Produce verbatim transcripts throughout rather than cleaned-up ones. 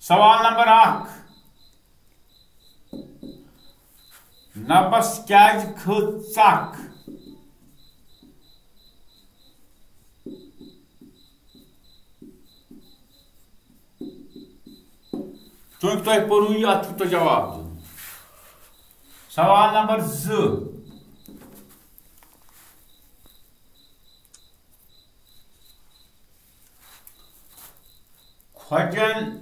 سوال نمبر اکھ، نبس کیازِ کھٔژ ژکھ؟ چونکہ تۄہہِ پوٚروٕ یہِ، اتھ چھُو تۄہہِ جواب دیُن۔ سوال نمبر زٕ، کھۄجن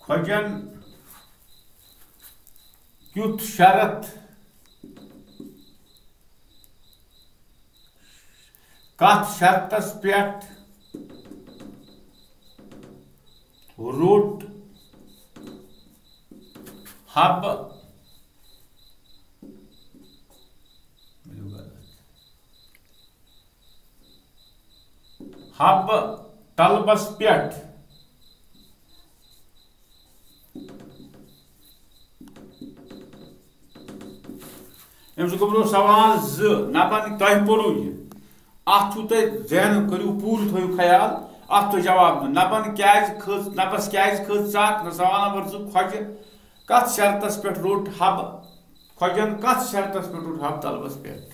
کھۄجن کیُتھ شرط، کتھ شرطس پٮ۪ٹھ روٚٹ حبہٕ؟ حبہٕ طلبس پٮ۪ٹھ۔ أمِس گوٚبرو سوال زٕ، نبن تۄہہِ پوٚروٕ یہِ، اتھ چھُو تۄہہِ ذہن، کٔرِو پوٗرٕ، تھٲیِو خیال، اتھ چھُ جواب دیُن۔ نبن کیازِ کھٔژ، نبس کیازِ کھٔژ ژکھ؟ نہ، سوال نمبر زٕ، کھۄجہِ کتھ شرطس پٮ۪ٹھ روٚٹ حبہٕ؟ کھۄجن کتھ شرطس پٮ۪ٹھ روٚٹ حبہٕ طلبس پٮ۪ٹھ؟